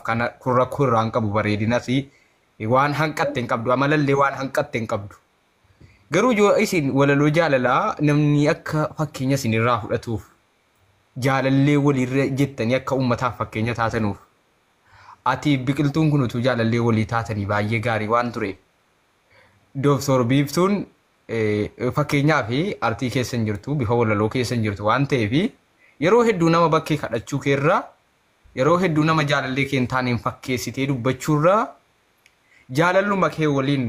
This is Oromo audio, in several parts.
Kana kun rakkoo irraa hin qabu, bareedinas waan hanqatte hin qabdu, amalallee waan hanqatte hin qabdu. Garuu yoo isin walaloo jaalalaa namni akka fakkeenya isin irraa fudhatuuf, jaalallee waliirra jettanii akka uummataaf fakkeenya taatanuuf, ati biqiltuun kun utuu jaalallee walii taatanii baay'ee gaarii waan tureef, Dooktor Biiftuun fakkeenyaa fi artii keessa hin jirtu, bifa walaloo keessa hin jirtu waan ta'eef, yeroo hedduu nama bakkee kadhachuu keerraa, yeroo hedduu nama jaalallee kee hin taaneen fakkeessitee dubbachuurraa, jaalalluma kee waliin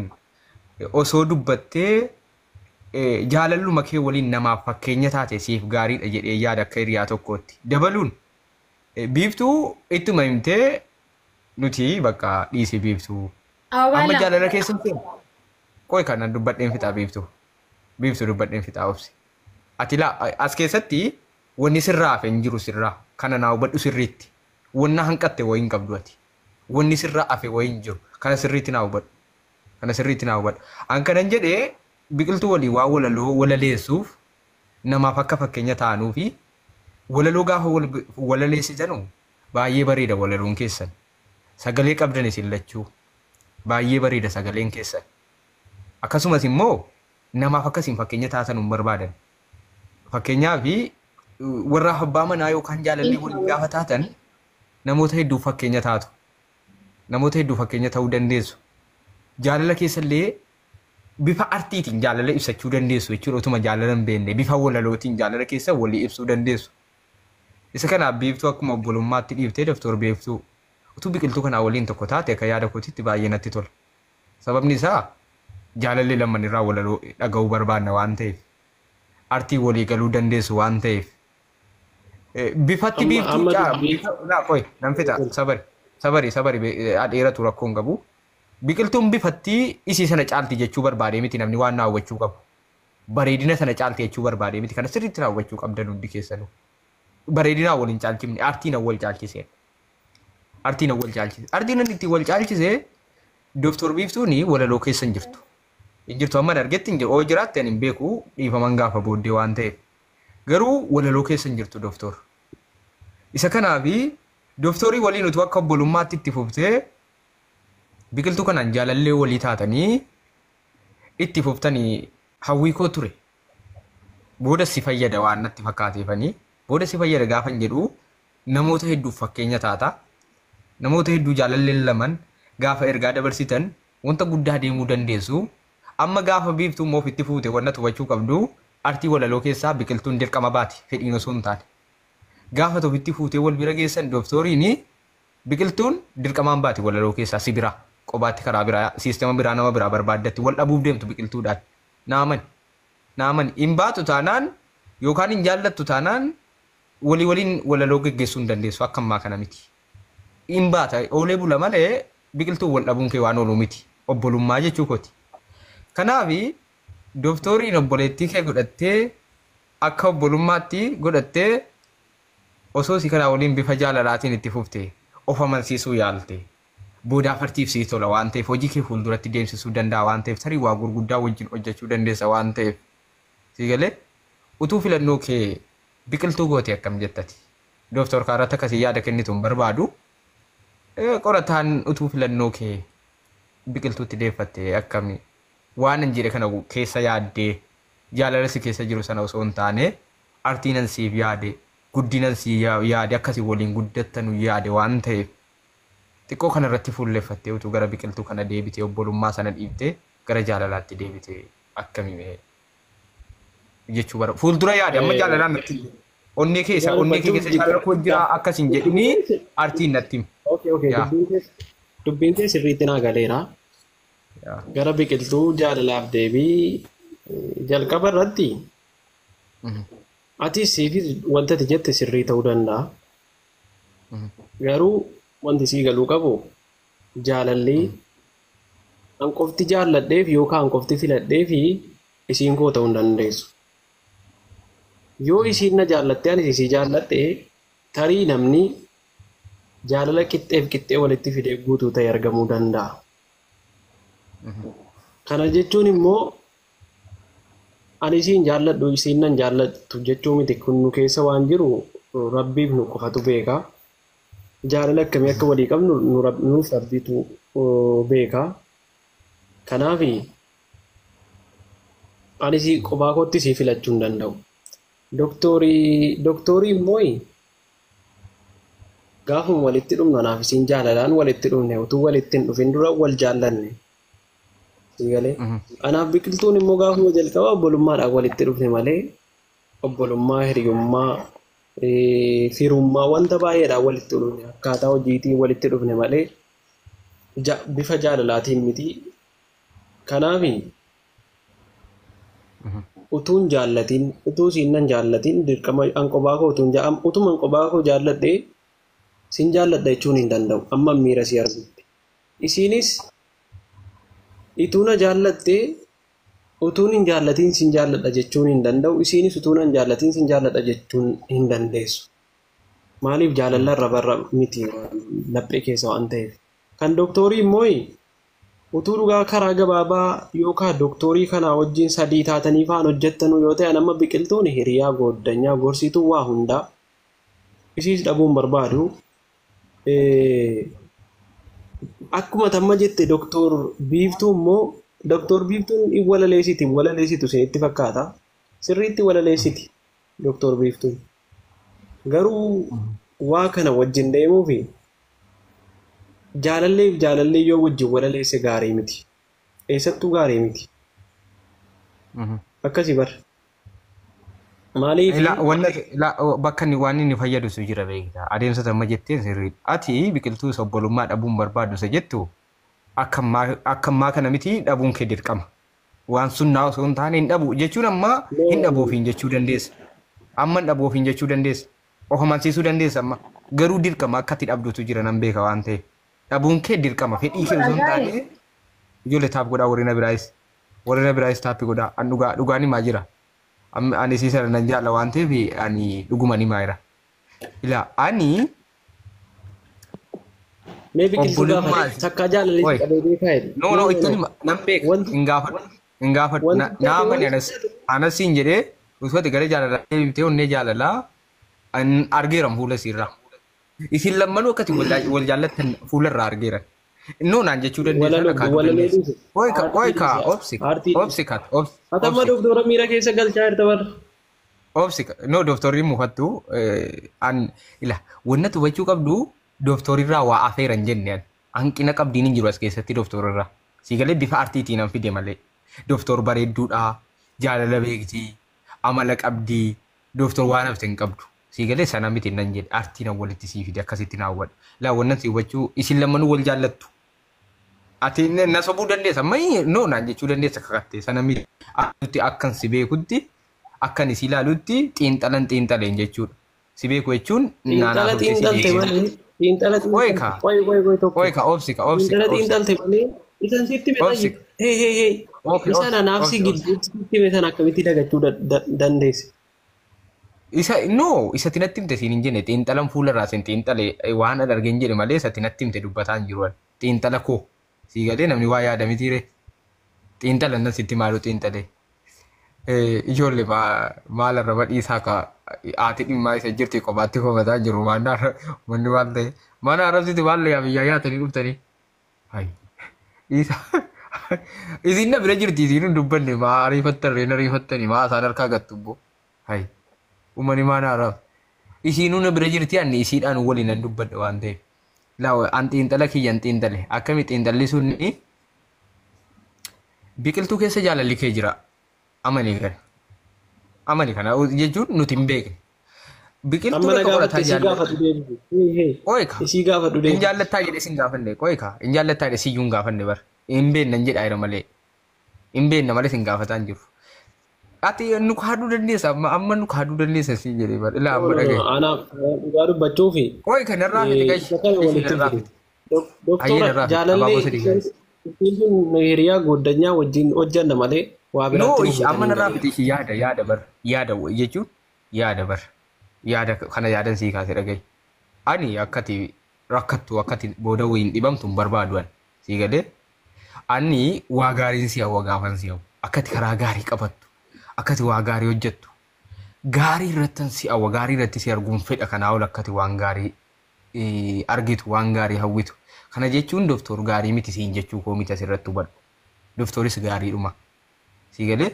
osoo dubbattee, jaalalluma kee waliin namaaf fakkeenya taate siif gaariidha jedhee yaada akka hiriyaa tokkootti. Dabaluun Biiftuu ittuma himtee nuti bakka dhiisi Biiftuu. Amma jaalala keessa hin seenu. Qoy, kana dubbadheen fixaa, Biiftuu. Biiftuu, dubbadheen fixaa, obsi. Ati laa as keessatti wanni sirraa hafe hin jiru sirraa. Kana naa hubadhu sirriitti. Wanna hanqatte wayii hin qabdu ati. Wanni sirraa hafe wayii hin jiru. Kana sirriitti naa hubadhu. Kana sirriitti naa hubadhu. An kanan jedhee biqiltuu walii waan walaloo walaleessuuf, namaaf akka fakkeenya ta'anuu fi walaloo gaafa walaleessitanu baay'ee bareeda walaloon keessan. Sagalee qabdan isin lachuu. Baay'ee bareeda sagaleen keessan. Akkasumas immoo namaaf akkasiin fakkeenya taatan hin barbaadan. Fakkeenyaaf warra abbaa manaa yookaan jaalallee waliin gaafa taatan namoota hedduuf fakkeenya taatu. Namoota hedduu fakkeenya ta'uu dandeessu. Jaalala keessallee bifa artiitiin jaalala ibsachuu dandeessu jechuudha. Utuma jaalala hin beekne bifa walalootiin jaalala keessa walii ibsuu dandeessu. Isa kanaaf Biiftuu akkuma obbolummaatti dhiiftee, Doktor Biiftuu utuu biqiltuu kanaa waliin tokko taate akka yaada kootiitti baay'ee natti tola. Sababni isaa jaalallee lamman irraa walaloo dhaga'uu barbaanna waan ta'eef. Artii walii galuu dandeessu waan ta'eef. Bifatti Amma Biiftuu amma caa dubbii bifa naa qoy nan fixa, sabari sabari sabari, dheeratu rakkoo hin qabu. Biqiltuun bifatti isii sana caalti jechuu barbaadee miti, namni waan naa hubachuu qabu. Bareedina sana caalti jechuu barbaadee miti, kana sirriitti naa hubachuu qabdan hundi keessanuu. Bareedinaa wal hin caalchifne, artiin wal caalchiseen. Artiin wal caalchise. Artiin inni ittiin wal caalchise, Dooktor Biiftuun walaloo keessa hin jirtu. Hin jirtu, amma argetti hin jiru. Oo, jiraatte ani hin beeku, dhiifaman gaafa booddee waan ta'eef. Garuu walaloo keessa hin jirtu Dooktor. Isa kanaafi Dooktorii waliin utuu akka obbolummaatti itti fuftee, biqiltuu kanaan jaalallee walii taatanii itti fuftanii hawwii koo ture. Booda si fayyada waan natti fakkaateefanii, booda si fayyada gaafan jedhu namoota hedduuf fakkeenya taata. Namoota hedduu jaalalleen laman gaafa ergaa dabarsitan wanta guddaa deemuu dandeessu. Amma gaafa Biiftuu immoo ofitti fuute, wanna hubachuu qabdu, artii walaloo keessaa biqiltuun dirqama baati fedhiin osoo hin taane. Gaafa ofitti fuutee wal bira geessan dooktoriin, biqiltuun dirqamaan baati walaloo keessaa si biraa. Qobaatti karaa biraa, siistema biraa, nama biraa barbaaddatti wal dhabuuf deemtu biqiltuudhaan. Naaman. Naaman hin baatu taanaan yookaan hin jaallattu taanaan walii waliin walaloo geggeessuu hin dandeessu, akka ammaa kana miti. Hin baata oolee bula malee biqiltuun wal dhabuun kee waan oolu miti. Obbolummaa jechuu kooti. Kanaaf dooktoriin obboleettii kee godhattee, akka obbolummaatti godhattee, osoo si kanaa waliin bifa jaalalaatiin itti fufte, of amansiisuu yaalte, boodaaf artiif sii tola waan ta'eef, hojii kee fuulduratti deemsisuu danda'a waan ta'eef, tarii waa gurguddaa wajjin hojjechuu dandeessa waan ta'eef, sii galee, utuu filannoo kee biqiltuu goote akkam jettati? Dooktor kaarratti akkasii yaada kennitu hin barbaadu. Qorataan utuu filannoo kee biqiltuutti deeffatte akkami? Waan hin jedhe kana keessa yaaddee, jaalala si keessa jiru sana osoo hin taane, artiinan siif yaade, guddinan si yaade, akkasii waliin guddattanu yaade waan ta'eef, xiqqoo kana irratti fuulleffattee utuu gara biqiltuu kana deebitee, obbolummaa sana dhiiftee gara jaalalaatti deebitee akkamii jechuu bara fuuldura yaade. Amma jaalalaan natti onnee keessa, onnee kee keessa jaalala koo jira akkas hin jedhini, artiin natti himi. Okay. Yaa. Dubbiin kee sirriitti naa galeera. Gara biqiltuu jaalalaaf deebii jalqaba irratti ati siifis wanta ati jette sirrii ta'uu danda'a. Garuu wanti sii galuu qabu, jaalalli an qofti jaalladheef yookaan an qofti filadheef isiin koo ta'uu hin dandeessu. Yoo isiin na jaallatte, anis isii jaalladhe, tarii namni jaalala qixxeef qixxee walitti fidee guutuu ta'e argamuu danda'a. Kana jechuun immoo ani isiin jaalladhu, isiin nan jaallattu jechuu miti. Kun nu keessa waan jiru rabbiif nu qofatu beeka. Jaalala akkamii akka walii qabnu nuuf rabbiitu beeka. Kanaaf ani si kophaa kootti si filachuu hin danda'u. Doktoorii immoo gaafuma walitti dhumnu anaaf isiin jaalalaan walitti dhumne utuu walitti hin dhufin dura wal jaallanne. Galee anaaf biqiltuun immoo gaafuma jalqaba obbolummaadhaan walitti dhufne malee obbolummaa, hiriyummaa, firummaa wanta baay'eedhaan walitti dhufne akkaataa hojiitiin walitti dhufne malee bifa jaalalaatiin miti. Kanaaf utuun jaallatiin utuu siin nan jaallatiin dirqama an kophaa koo utuun utuma an kophaa koo jaalladhee sin jaalladha jechuun hin danda'u amma miira si argutti. Isiinis utuu na jaallattee utuun hin jaallatiin sin jaalladha jechuun hin danda'u. Isiinis utuu na hin jaallatiin sin jaalladha jechuun hin dandeessu. Maaliif jaalala irra barra miti laphee keessa waan ta'eef. Kan doktoorii immoo utuu dhugaa karaa gabaabaa yookaan doktoorii kanaa wajjin sadii taatanii faan hojjettanuu yoo ta'an amma biqiltuun hiriyaa gooddanyaa gorsituu waa hundaa isiis dhabuun barbaadu. Akkuma tamma jette doktor Biiftuu immoo doktor Biiftuun hin walaleessiti walaleessitu isinitti fakkaata. Sirriitti walaleessiti doktor Biiftuun. Garuu waa kana wajjin deemuufi jaalalleef jaalallee yoo wajjin walaleesse gaarii miti. Eessattuu gaarii miti. Akkasii bara. Maaliif Bakka inni waan inni fayyadu su jira beektaa. Adeemsa amma jetteen sirriidha. Ati biqiltuu isa obbolummaa dhabuun barbaaddu isa jettu akka ammaa kana miti dhabuun kee dirqama. Waan sun naa osoo hin taane hin dhabu jechuun amma hin dhabu ofiin jechuu dandeessa. Amma hin dhabu ofiin jechuu dandeessa. Of amansiisuu dandeessa amma. Garuu dirqama akka ati dhabdutu jira nan beeka waan ta'eef. Dhabuun kee dirqama fedhii kee osoo hin taane ijoollee taap godhaa warri na biraayis. Warri na biraayis taappi godhaa. An dhugaan himaa jira. Ani si sana nan jaalla waan ta'eef ani dhuguma ni maayira. Ilaa ani mee biqiltuu gaafate takkaa jaalallee qabee beekaa jedhe. No no ittiin nan beeka hin gaafadhu hin gaafadhu naafani anas siin jedhee uffati gara jaalalaa deemtee onnee jaalalaa argeeran fuula isiirraa. Isin lammanuu akkati wal jaallattan fuularraa argeeran. No naan jechuu dandeessa kaaduu dandeessa. Qoy ka obsi obsi ka obsi. Atamma doktora miira keessa galchaa jirta bara. Obsi no doktorri mufattu an ila wanna hubachuu qabdu doktorirraa waa afeeran jenne an hanqina qabdiin hin jiru as keessatti doktorirraa. Si galee bifa artiitiin an fide malee. Doktor bareedduudha jaalala beektii amala qabdii doktor waan hafte hin qabdu. Si galee sana miti nan jedhe artiin an walitti sii fide akkasitti naa hubadhu. Laa wannan si hubachuu isin lammanuu wal jaallattu. Ati na sobuu dandeessa mayi no naan jechuu dandeessa kakattee sana miti. Ati akkan si beekutti akkan si ilaalutti xiinxalan xiinxaleen jechuudha. Si beeku jechuun Xiinxala xiinxalte malee xiinxala Qoy ka. Qoy qoy qoy tokko. Qoy ka obsi ka obsi Xiinxala xiinxalte malee isan sitti Obsi. hime hee hee hee Okay, isan anaaf si obsi, obsi. gidduutti sitti hime sana akkamitti dagachuu dandeesse? Isa no isa tinatti himte siin hin jenne xiinxalan fuularraa siin xiinxale waan an argeen jedhe malee isa tinatti himte dubbataa hin jiru. Xiinxala koo sii galee namni waa yaada mitiire xiinxala nan sitti maalu xiinxalee. Ijoollee maal arraba dhiisaa ka haati dhimmaa isa jirti kophaatti komataa jiru waan manni maal ta'e mana arrabsitu maal yaa biyyaa yaatanii dhuftanii. Hayi dhiisaa isin na bira jirti isin hin dubbanne maa ariifattan reen ariifattanii maa isaan harkaa gattu immoo. Hayi uummanni maal arraba. Isiinuu na bira jirti ani isiidhaan waliin nan dubbadha waan ta'eef. Laa an xiinxala kiyyan xiinxale akkami xiinxalli sunni biqiltuu keessa jaalalli kee jira. Amani kana. Amani kana jechuun nuti hin beekne. Biqiltuu Amma na bakka gaafatte qorataa isii jaallatu. gaafadhu deebisu. Hee hee Qoy ka. isii gaafadhu Hin deebisu. jaallattaa jedhee sin gaafanne qoy ka. Hin jaallattaa jedhee siyyuu hin gaafanne bar. Hin beeknan jedhaa jira malee. Hin beekna malee sin gaafataa hin jiru. Ati nu kaaduu dandeessa amma amma nu kaaduu dandeessa siin jedhee bar. Ilaa amma dhagaye. Anaaf dhugaa dubbachuufi Qoy ka narraa fiti gashi. isa kana Gashi walitti narraa fide. fiti. Ayyee Doktora narraa fiti. jaalallee Abaaboo sadii gashi. isiin sun hiriyaa gooddanyaa wajjin hojjanna malee waa No, biraatti nu ishi amma fuutanii narraa hin fiti ishi yaada yaada bar. Yaada jechuun yaada bar. Yaada kana yaadan sii kaase dhagaye. Ani akkati rakkattu akkati booda wayiin dhibamtu hin barbaadu ani. Sii galee ani waa gaariin si hawwa gaafan si hawwa. Akkati karaa gaarii qabattu. Akkati waa gaarii hojjettu. Gaarii irrattan si hawwa gaarii irratti si arguun fedha kanaa ol akkati waan gaarii argitu, waan gaarii hawwitu. Kana jechuun doktor gaarii miti siin jechuu koo miti, asirratti hubadhu. Doktooris gaariidhuma. Si galee?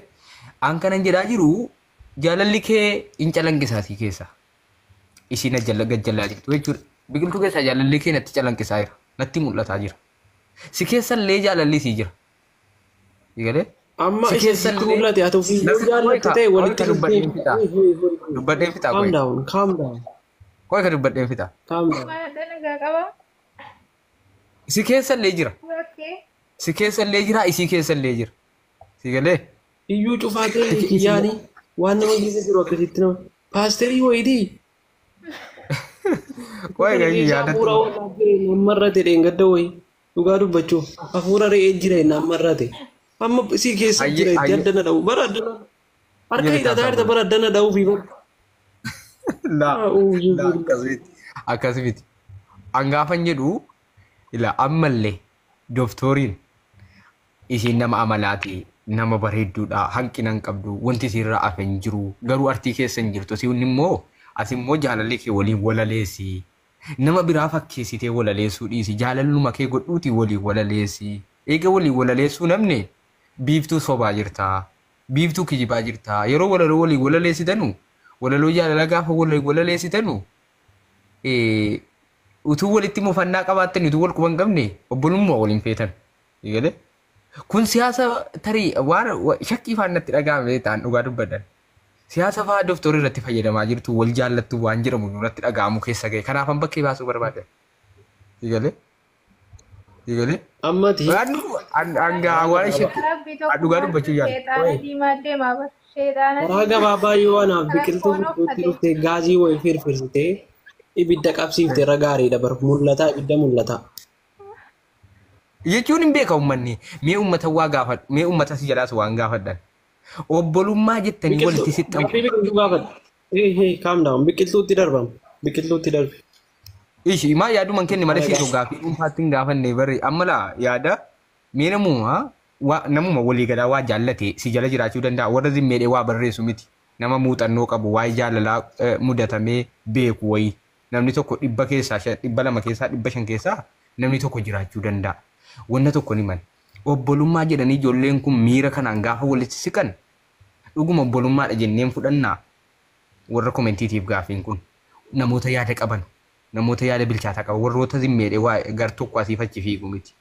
An kanan jedhaa jiru jaalalli kee hin calanqisaa si keessa. Isiin gajjallaa jirtu jechuudha. Biqiltuu keessaa jaalalli kee natti calanqisaa jira. Natti mul'ataa jira. Si keessallee jaalalli sii jira. Si galee? Amma Si isa sitti keessallee mul'ate haa ta'u fi yoo jaallatte ta'e walitti dubbadheen dhuftee. fixa. Dubbadheen fixa Calm qoy. down, calm down, Qoy ka dubbadheen fixa. calm down. Maal nagaa qaba? Si keessallee jira. Okay. Si keessallee jira, isii keessallee jira. Si galee? Iyyuu cufaa ta'e kiyyaanii waan nama keessa jiru akkasitti nama. Paasterii wayitii. Qoy Kana gayyuu keessa yaadatti. hafuura walaa jireenya ammarrate dheengadda wayii. Dhugaa dubbachuuf hafuura re'ee jireenya ammarrate. Amma isii keessa Hayyee jira itti hayyee addana dha'u. Bara addana harka jira hidhataa taasaa jirta booda. bara addana dha'uu fi bara. Laa A'uuzu laa billah. akkas miti. Akkas miti. An gaafan jedhu ila ammallee doktoriin isiin nama amalaati, nama bareedduudha, hanqina hin qabdu, wanti isiirraa hafe hin jiru, garuu artii keessa hin jirtu. Isiin immoo as immoo jaalalli kee waliin walaleessi. Nama biraa fakkeessitee walaleessuu dhiisi. Jaalalluma kee godhuuti waliin walaleessi. Eega waliin walaleessuu namni biiftuu sobaa jirta. Biiftuu kijibaa jirta. Yeroo walaloo waliin walaleessitanu, walaloo jaalala gaafa waliin walaleessitanu, utuu walitti mufannaa qabaattan, utuu wal quba hin qabne obbolummaa waliin feetan. Eegalee? Kun siyaasa tarii waan shakkii faan natti dhaga'ame ta'an dhugaa dubbadhan. Siyaasa fa'aa doktorii irratti fayyadamaa jirtu, wal jaallattu waan jedhamu natti dhaga'amu keessa ga'e. Kanaafan bakkee baasuu barbaada. Eegalee? Eegalee? Ammati Hangaa waan shakkii Rabbi tokko dhugaa dubbachuu yaala. Sheexaana diimaa deemaa bara. Sheexaana karaa gabaabaa yoo anaaf biqiltuu Rakkoon gidduutti uffate. dhuftee gaazii wayii firfirsitee ibidda qabsiifte irra gaariidha bara mul'ataa ibidda mul'ataa. Jechuun hin beeka uummanni. Mee uummata waa gaafadhu. Mee uummata si jalaas waan gaafadhan. Obbolummaa jettanii Biqiltuu walitti sixxamu. gaaffii biqiltuu gaafadha. Hey hey calm down, biqiltuutti darbama, biqiltuutti darbi. Ishi maa yaaduman kenne malee siitoo gaaffii dhuunfaatti hin gaafanne barre amma laa yaada mee namuma namuma walii galaa waa jaallate si jala jiraachuu danda'a, warra zimmeedhee waa barreessu miti, nama muuxannoo qabu, waa'ee jaalalaa mudatamee beeku wayii, namni tokko 100 keessaa 200 keessaa 500 keessaa namni tokko jiraachuu danda'a. Wanna tokko ni mala. Obbolummaa jedhanii ijoolleen kun miira kanaan gaafa walitti siqan dhuguma obbolummaadha jenneen fudhannaa? Warra komentiitiif gaaffiin kun, namoota yaada qaban, namoota yaada bilchaataa qaban, warroota zimmeedhe waa gar tokko asiif achi fiigu miti.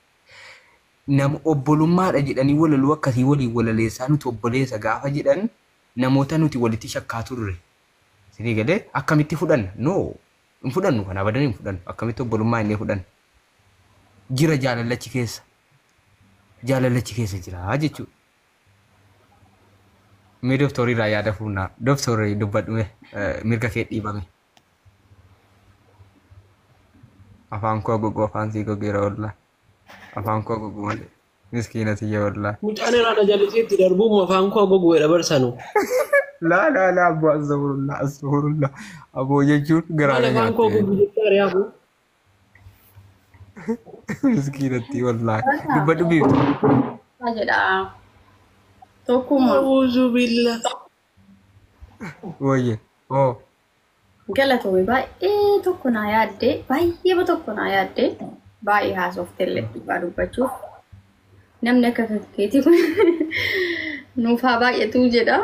Nama obbolummaadha jedhanii walaloo akkasii waliin walaleessaa, nuti obboleessa gaafa jedhan, namoota nuti walitti shakkaa turre. Sinii galee? Akkamitti fudhanna? No, hin fudhannu, kana abadan hin fudhannu. Akkamitti obbolummaa inni fudhanna? Jira jaalallachi keessa. Jaalallachi keessa jira jechuudha. Mee doktorii irraa yaada fuunaa. Doktorii dubbadhume, mirga kee dhiibame. Afaan koo gogu, afaan sii gogeera wallaa. Afaan koo gogu malee. Miskiina tiyya wallaa. Mucaan irraa na jallisee itti darbuun afaan koo gogu jedha barsanu. Laa laa laa abboo, astagfirullah astagfirullah. Aboo jechuun garaa Maal na afaan koo nyaatte. gogu jechaa re'aafu. Miskiinatti wallaa. Dubbadhu biiftu. Jedha. Tokkummaa. A'uuzu billah. Wayye. Oo. Galatoomi, baay'ee tokko naa yaadde, baay'ee tokko naa yaadde, baay'ee haasoftellee dhugaa dubbachuuf. Namni akka keetii kun nuuf haa baay'atu jedha.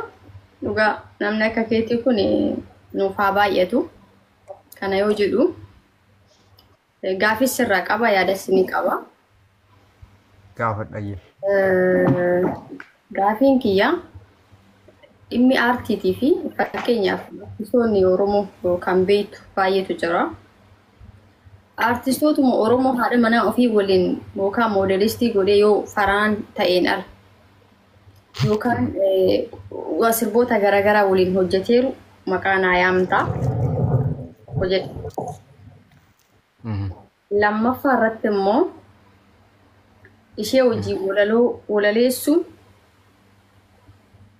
Dhugaa namni akka keetii kun nuuf haa baay'atu. Kana yoo jedhu gaafis sirraa qaba, yaadas ni qaba. Gaafadha. Gaafiin kiyya dhimmi aartiitii fi fakkeenyaaf artistoonni Oromoo kan beektu baay'eetu jira. Artistootuma Oromoo haadha manaa ofii waliin yookaan moodelistii godhee yoo faraan ta'een ala yookaan sirboota garaagaraa waliin hojjeteeru maqaa naa yaamtaa hojjedha. Lammaffaa irratti immoo ishee hojii walaloo walaleessuun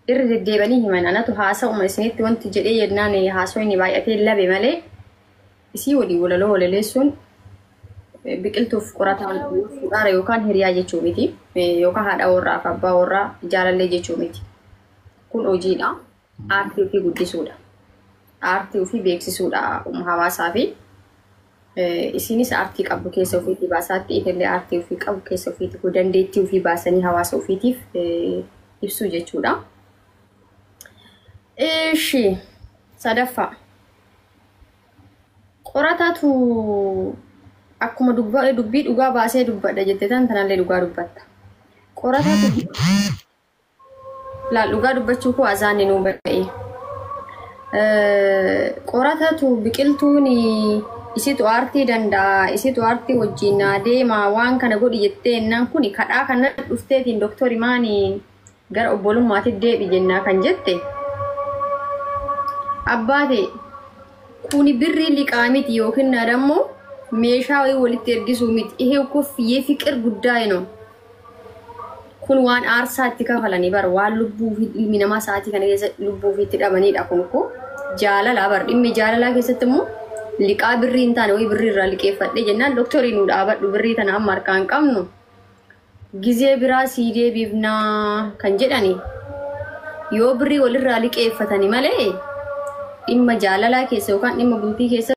irra deddeebi'anii himan, anatu haasa'uma isinitti wanti jedhee jennaan haasawni baay'atee labe malee, isii walii walaloo walaleessuun biqiltuuf qorataan fuudhaara yookaan hiriyaa jechuu miti, yookaan haadha warraa fi abbaa warraa jaalallee jechuu miti. Kun hojiidha. Aartii ofii guddisuudha. Aartii ofii beeksisuudha hawaasaa fi Isinis aartii qabdu keessa ofiitii baasaatti illee aartii ofii qabu keessa ofiitii dandeettii ofii baasanii hawaasa ofiitiif ibsuu jechuudha. Ishi sadaffaa qoratatu akkuma dubbii dhugaa baasee dubbadha jette tan tanallee dhugaa dubbatta. Qoratatu laal dhugaa dubbachuu koo azaanni nuu ba'e. Qoratatu biqiltuun isitu aartii danda'a isitu aartii wajjin naa deema waan kana godhi jettee ennaan kun kadhaa kana dhufteetiin doktori maani gara obbolummaatti deebi jennaa kan jette. Abbaate kuni birrii liqaa miti yookiin ammoo meeshaa wayii walitti ergisuu miti. Ihee koffiyee fiqir guddaa ነው. Kun waan aarsaa itti kafalanii bara waan lubbuu fi ilmi namaa sa'aatii kana keessa lubbuu ofiitti dhabanidha kun koo jaalala bara dhimmi jaalalaa keessatti immoo liqaa birrii hin taane wayii birrii irraa liqeeffadhe jennaan doktorii nu dhaabadhu birrii tana amma harkaa hin qabnu gizee biraa sii deebiifnaa kan jedhani yoo birrii walirraa liqeeffatani malee dhimma jaalalaa keessa yookaan dhimma bultii keessa.